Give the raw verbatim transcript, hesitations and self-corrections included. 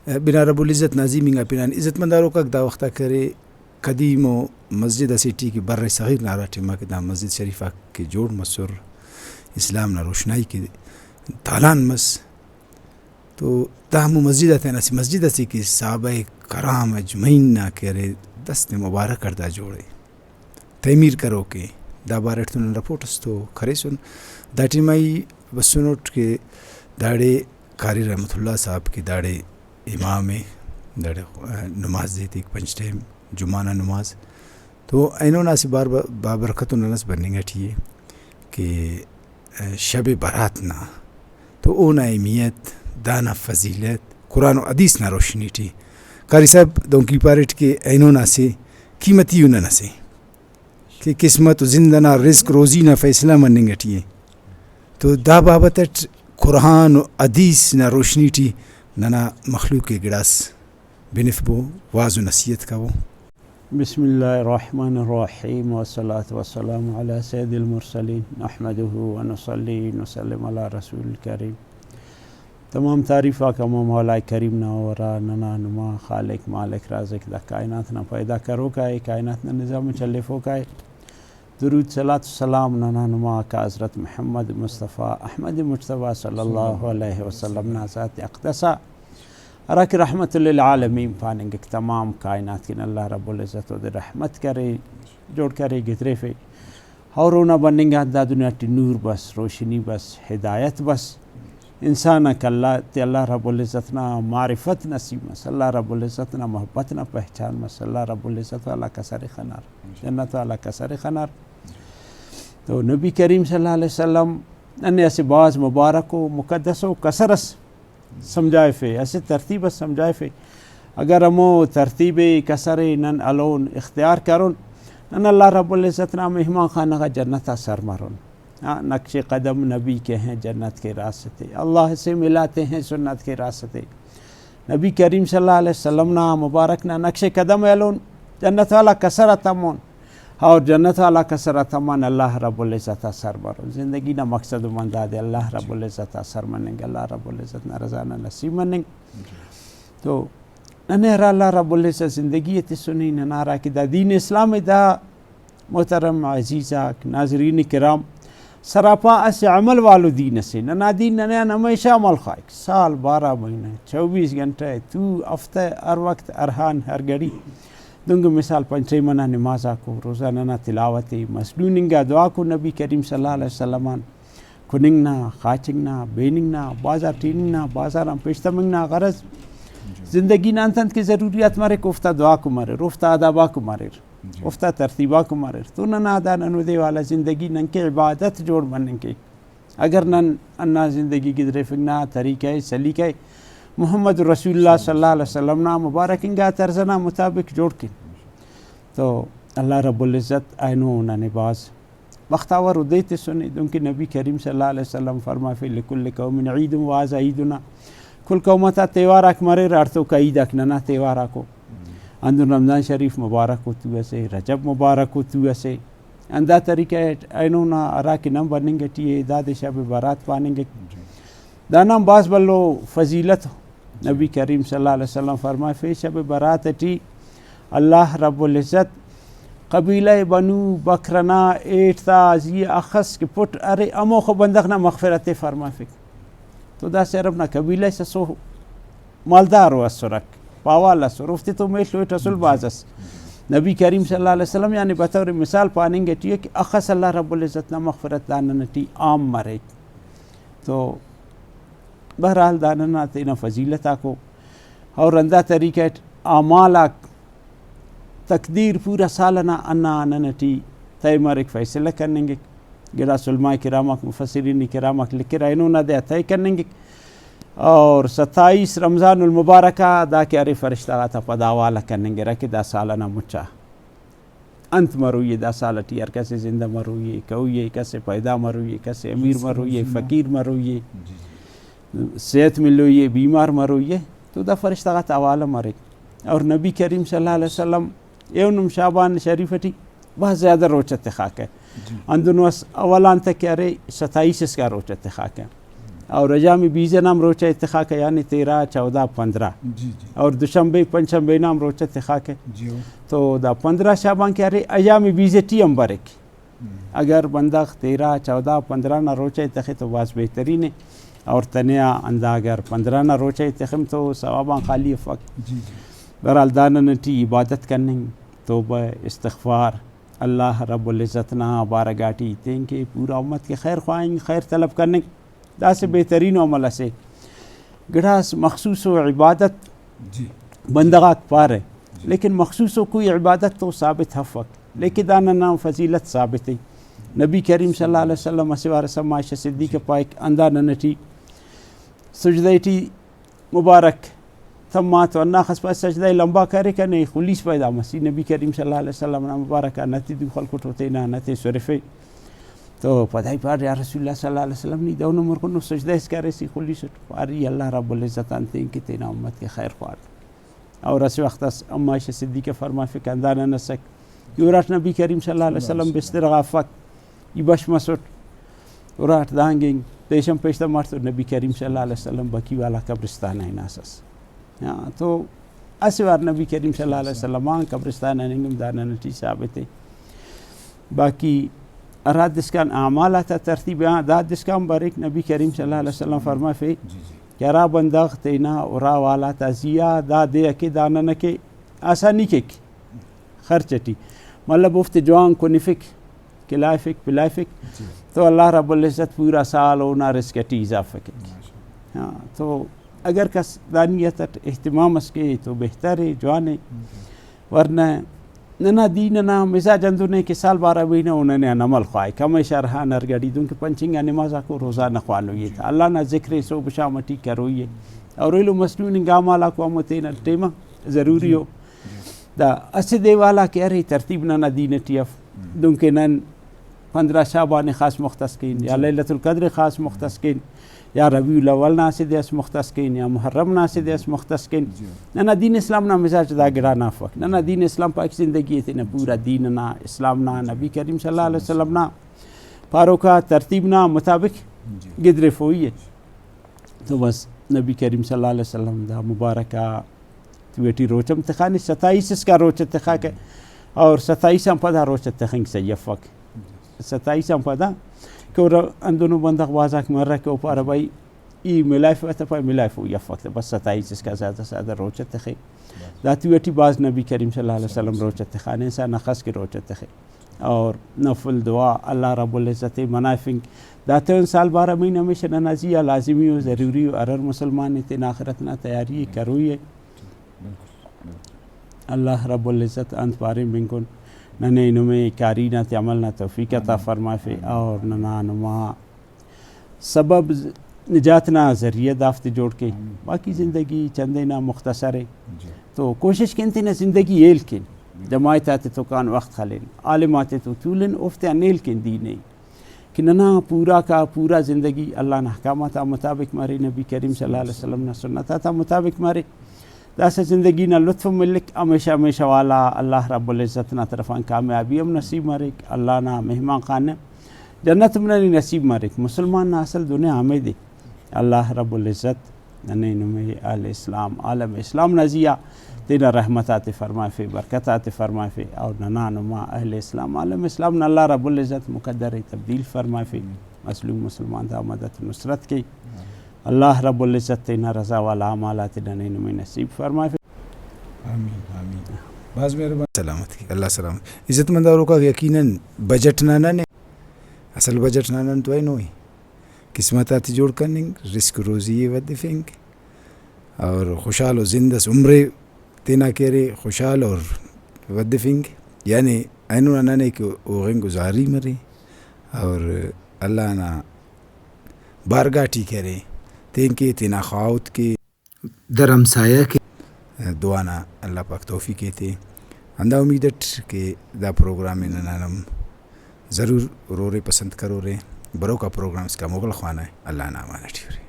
بنا رب العزت نا عظیم انگا پنان۔ عزت مند ہروکاک، دا وخت آ کہ ارے قدیم و مسجد اسے ٹی کہ بر صغیر نا ہرا ٹائما کہ دا مسجد شریف آک کہ جوڑ مسر، اسلام نا روشنائی کہ تالان مس، تو دا ہمو مسجد آ تینا اسہ مسجد اسے کہ صحابہ کرام اجمعین نا کہ ارے دست مبارک اٹ دا جوڑ ءِ، تعمیر کروک ءِ۔ دا بارٹ تو نن رپورٹ اس تو کریسن۔ دا ٹائما ای بسنٹ کہ داڑے قاری رحمت اللہ صاحب کہ داڑے امام ءِ، داڑے نماز ایتک پنچ ٹائم جمعہ نا نماز۔ تو اینو نا اسہ بار با-، بابرکت و نن اس بننگ ٹی ءِ کہ شب برات نا تو اونا اہمیت، دانا فضیلت قرآن و حدیث نا روشنی ٹی۔ قاری صاحب دہنکہ ای پاریٹ کہ اینو نا اسہ قیمتی ہنر اسے کہ قسمت و زند ئنا رزق روزی نا فیصلہ مننگ ٹی ءِ۔ تو دا بابت اٹ قرآن و حدیث نا روشنی ٹی ننا مخلوق ءِ گڑاس بنفبو، وعظ و نصیحت کبو۔ بسم اللہ الرحمن الرحیم، والصلاة والسلام علی سید المرسلین، نحمده ونصلی ونسلم علی رسول الکریم۔ تمام تعریف آک ہمو مولا کریم نا ارا، ننا نما خالق مالک رازق دا کائنات نا پیدا کروکا ءِ، کائنات نا نظام چلیفوکا ءِ۔ درود صلاۃ و سلام ننا نما آقا حضرت محمد مصطفیٰ احمد مجتبیٰ صلی اللہ علیہ وسلم نا ذات اقدس آ، ہرا کہ رحمت للعالمین پاننگک، تمام کائنات کن اللہ رب العزت اودے رحمت کرے، جوڑ کرے، گدریفے۔ اور اونا بننگ آن دا دنیا ٹی نور بس، روشنی بس، ہدایت بس۔ انسان آک اللہ تے اللہ رب العزت نا معرفت نصیب مس، اللہ رب العزت نا محبت نا پہچان مس، اللہ رب العزت والا کسر ءِ خنار، جنت والا کسر ءِ خنار۔ تو نبی کریم صلی اللہ علیہ وسلم ننے اسہ بھاز مبارک و مقدس و کسر اس سمجھائفے، اسہ ترتیب اس سمجھائفے۔ اگر ہمو ترتیب ءِ، کسر ءِ نن ہلون، اختیار کرون، نن اللہ رب العزت نا مہمان خانہ غا جنت آ سر مرون۔ ہاں، نقش قدم نبی کے ہیں، جنت کے راستے، اللہ سے ملاتے ہیں، سنت کے راستے۔ نبی کریم صلی اللہ علیہ وسلم نا مبارک نا نقش قدم ءِ ہلون، جنت والا کسر آ تمون۔ اور جنت والا کسر آ تمان اللہ رب العزت آ سر مرو۔ زندگی نا مقصد و من دادے اللہ رب العزت آ سر مننگ، اللہ رب العزت نا رضا نا نصیب مننگ۔ تو ننے ہرا اللہ رب العزت زندگی ءِ تسنے، ننا ہرا کہ دا دین اسلام ءِ، دا محترم عزیز آک، ناظرین کرام، سراپا اسہ عمل والو دین اسے۔ ننا دین ننے آن ہمیشہ عمل خواہک، سال، بارہ مہینہ، چوبیس گھنٹہ، تو، ہفتہ، ہر وقت، ہر آن، ہر گھڑی۔ دنکہ مثال پنچ ٹائم ئنا نماز آکو، روزانہ نا تلاوت ءِ، مظلوم انگا دعاکو، نبی کریم صلی اللہ علیہ وسلم آن کننگ نا، خاچنگ نا، بیننگ نا، بازار ٹی ہننگ نا، بازار آن پیش تمنگ نا غرض۔ جی۔ زندگی نا انت انت کہ ضروریات مریک، اوفتا دعاکو مریر، اوفتا آداباکو مریر، جی۔ اوفتا ترتیباکو مریر۔ تو ننا دا نن اودے والا زندگی ننکہ عبادت جوڑ مننگ کیک۔ اگر نن ہندا زندگی گدریفنگ نا طریقہ ءِ، سلیقہ ءِ محمد رسول اللہ صلی اللہ علیہ وسلم نا مبارک انگا طرز ئنا مطابق جوڑ کین تو اللہ رب العزت اینو ننے بھاز بختاور و دے تسنے، دنکہ نبی کریم صلی اللہ علیہ وسلم فرمائفے، لکل قوم عید و ھذا عیدنا، کل قوم آتا تہوار آک مریر، ہڑتوکا عید آک ننا تہوار آکو۔ ہندن رمضان شریف مبارک و تو اسے، رجب مبارک و تو اسے۔ ہندا طریقہ اٹ اینو نا ہرا کہ نن بننگ ٹی ءِ، دادے شب برات پاننگک۔ جی۔ دانا ہم بھاز بھلو فضیلت۔ نبی کریم صلی اللہ علیہ وسلم فرمائفے، شب برات ٹی اللہ رب العزت قبیلہ بنو بکر نا ہیٹ تا زی آ اخس کہ پٹ ارے، ہموخہ بندغ نا مغفرت ءِ فرمائفک۔ تو داسہ عرب نا قبیلہ اس اسو، مالدار و اسرک، پاوال اسر، اوفتے تو میڷ و ہیٹ اسل بھاز ئس۔ نبی کریم صلی اللہ علیہ وسلم یعنی بطور مثال پاننگ ٹی ءِ کہ اخس اللہ رب العزت نا مغفرت دانن ٹی عام مریک۔ تو بہرحال دا ننا تینا فضیلت آکو اور ہندا طریقہ اٹ اعمال آک تقدیر پورا سال ئنا ہندا نن ٹی طے مریک، فیصلہ کننگک۔ گڑاس علماء کرام آک، مفسرین کرام آک لکھرہ، اینو نا دے آ طے کننگک۔ اور ستائیس رمضان المبارک آ دا کہ ارے فرشتہ غاتا پدا حوالہ کننگرہ کہ دا سال ئنا مچا انت مروئی ءِ، دا سال ٹی ہر کس زندہ مروئی ءِ، کہوئی ءِ، کس پیدا مروئی ءِ، کس امیر مروئی ءِ، فقیر مروئی ءِ، جی، جی۔ صحت ملوئی ءِ، بیمار مروئی ءِ، تو دا فرشتہ غاتا حوالہ مریک۔ اور نبی کریم صلی اللہ علیہ وسلم ایہن ہم شعبان شریف ٹی بھاز زیادہ روچہ تخاکہ۔ جی۔ ہندنو اس اول آن تہ کہ ارے ستائیس اسکا روچہ تخاکہ۔ اور ایام بیزہ نا ہم روچہ ءِ تخاکہ، یعنی تیرہ، چودہ، پندرہ۔ جی، جی۔ اور دوشنبے، پنچ شنبے نا ہم روچہ تخاکہ۔ جی ہو۔ تو دا پندرہ شعبان کہ ارے، ایام بیزہ ٹی ہم بریک۔ ہم۔ اگر بندغ تیرہ، چودہ، پندرہ نا روچہ ءِ تخے تو بھاز بہترین ءِ۔ اور تنیا ہندا اگر پندرہ نا روچہ ءِ تخم تو ثواب آن خالی افک۔ جی، جی۔ بہرحال دا نن ٹی عبادت کننگ، توبہ، استغفار، اللہ رب العزت نا بارگاہ ٹی تین کہ پورا امت کہ خیر خواہنگ، خیر طلب کننگ، دا اسہ بہترین عمل اسے۔ گڑاس مخصوص و عبادت جی۔ بندغ آک پارہ، جی۔ لیکن مخصوص و کوئی عبادت تو ثابت ہفک، لیکن دا ننا فضیلت ثابت ءِ۔ نبی کریم صلی اللہ علیہ وسلم اسہ وار اس ہم عائشہ صدیقہ پائک، ہندا نن ٹی سجدہ ٹی مبارک تما تو ہندا خس پائے سجدہ ءِ لمبا کریکہ، نے خلیس پائے دا مسی نبی کریم صلی اللہ علیہ وسلم نا مبارک آ نتے دو خلکٹ و تینا نتے سرفے۔ تو پدا ای پارے، یا رسول اللہ صلی اللہ علیہ وسلم، نی دہنو مرکن نو سجدہ اس کریس، ای خلیسٹ۔ پاری اللہ رب العزت آن تین کہ تینا امت کہ خیر خواہک۔ اور اسہ وخت اس اما عائشہ صدیقہ فرمائفک، ہندا نن اسک کہ اراٹ نبی کریم صلی اللہ علیہ وسلم بستر غا افک، ای بش مسٹ، اراٹ دانگ اینگ پیشن پیش تماٹ تو نبی کریم صلی اللہ علیہ وسلم بقیع والا قبرستان آ ہناسس۔ ہاں، تو اسہ وار نبی کریم صلی اللہ علیہ وسلم آن قبرستان آ ہننگ ہم دا نن ٹی ثابت ءِ۔ باقی ہرا دسکان اعمال آتا ترتیب آ دا دسکان بریک، نبی کریم صلی اللہ علیہ وسلم فرمائفے جی، جی۔ کہ ہرا بندغ تینا ارا والا تا زی آ دا دے ءِ کہ دا نن کہ آسانی کیک خرچ ٹی، مطلب اوفتے جوان کنفک، کھلائفک، پلائفک، جی۔ تو اللہ رب العزت پورا سال اونا رزق ٹی اضافہ کیک۔ ماشاءاللہ۔ ہاں، تو اگر کس دا نیت اٹ اہتمام اس کے تو بہتر ءِ، جوان ءِ۔ جی۔ ورنہ ننا دین نا مزاج ہندن ءِ کہ سال بارہ مہینہ او ننے آن عمل خواہک، ہمیشہ رہان ہر گھڑی، دنکہ پنچ انگا نماز آکو روزہ نا خوانوئی ءِ تا، اللہ نا ذکر ءِ صبح شام ٹی کروئی ءِ، اور ایلو مصنوعی انگا اعمال آکو ہمو تینا ٹائم آ ضروری ءِ۔ دا اسہ دے والا کہ ارے ترتیب ننا دین ٹی اف، دنکہ نن پندرہ شعبان ءِ خاص مختص کین، یا لیلۃ القدر ءِ خاص مختص کین، یا ربیع الاول نا اسہ دے اس مختص کین، یا محرم نا اسہ دے اس مختص کین۔ جی۔ ننا دین اسلام نا مزاج دا گڑا نا افک۔ ننا دین اسلام پاک زندگی ءِ تینا پورا دین نا، اسلام نا، نبی کریم صلی اللہ علیہ وسلم نا پاروکا ترتیب نا مطابق جی۔ گدریفوئی ءِ۔ تو بس نبی کریم صلی اللہ علیہ وسلم دا مبارک آ تو ٹی روچہ ہم تخانے، ستائیس اسکا روچہ تخاکہ، اور ستائیس آن پدا روچہ تخنگ صحیح افک۔ ستائیس آن پدا کہ او ر-، ہندنو بندغ بھازاک مرک، او پارہ بھئی ای ملائفہ تہ پائے ملائفوئی افک تہ بس ستائیس اسکا زیادہ سے زیادہ روچہ تخے۔ دا تو ٹی بھاز نبی کریم صلی اللہ علیہ وسلم روچہ تخانے، انسان اخس کہ روچہ تخے۔ اور نفل دعا اللہ رب العزت ءِ منائفنگ۔ داتون سال بارہ مہینہ ہمیشہ ننا زی آ لازمی ءُ ضروری ءُ، ہرر مسلمان ءِ تینا آخرت نا تیاری ءِ کروئی ءِ۔ اللہ رب العزت انت پارین بنکن ننے نمے کاری نا تے عمل نا توفیق عطا فرمائفے اور ننا نما سبب نجات نا ذریعہ دافتے جوڑ کے۔ باقی زندگی چندے نا مختصر ءِ۔ جی۔ تو کوشش کین تینا زندگی ہیل کین، جماعت آتے توکان وخت خلین، عالم آتے تو تولن، اوفتیان ہیل کین دین ءِ کہ ننا پورا کا پورا زندگی اللہ نا احکامات آ مطابق مرے، نبی کریم صلی اللہ علیہ وسلم نا سنت آتا مطابق مرے۔ داسہ زندگی نا لطف ہم ملک، ہمیشہ ہمیشہ والا اللہ رب العزت نا طرفان کامیابی ہم نصیب مریک، اللہ نا مہمان خانہ جنت ہم ننے نصیب مریک۔ مسلمان نا اصل دنیا ہمیدے۔ اللہ رب العزت ننے نمے اہل اسلام، عالم اسلام نا زیہا تینا رحمت آتے فرمائفے، برکت آتے فرمائفے، اور ننا نما اہل اسلام، عالم اسلام نا اللہ رب العزت مقدر ءِ تبدیل فرمائفے، مظلوم مسلمان تا مدد نصرت کے۔ اللہ رب العزت تینا رضا والا اعمال آتے ننے نمے نصیب فرمائفے۔ آمین، آمین۔ بھاز مہربانی۔ سلامت کے، اللہ سلامت۔ عزت مند اوروکا یقیناً بجٹ نا ننے، اصل بجٹ نا نن تو اینو ای۔ قسمت آتے جوڑ کننگ، رزق روزی ءِ ودفنگ، اور خوشحال و زند اس عمرے تینا کہ ارے خوشحال اور ودفنگ، یعنی اینو نا ننے کہ اوغن گزاری مرے اور اللہ نا بارگاہ ٹی کہ ارے تین کے تینا خاہوت کے در ہمسایہ کے دعا نا اللہ پاک توفیق ایتے۔ ہندا امید اٹ کہ دا پروگرام ءِ ننا نم ضرور ہرورے، پسند کرورے۔ بروکا پروگرام اسکا مغل خوانہ، اللہ نا امان اٹی ارے۔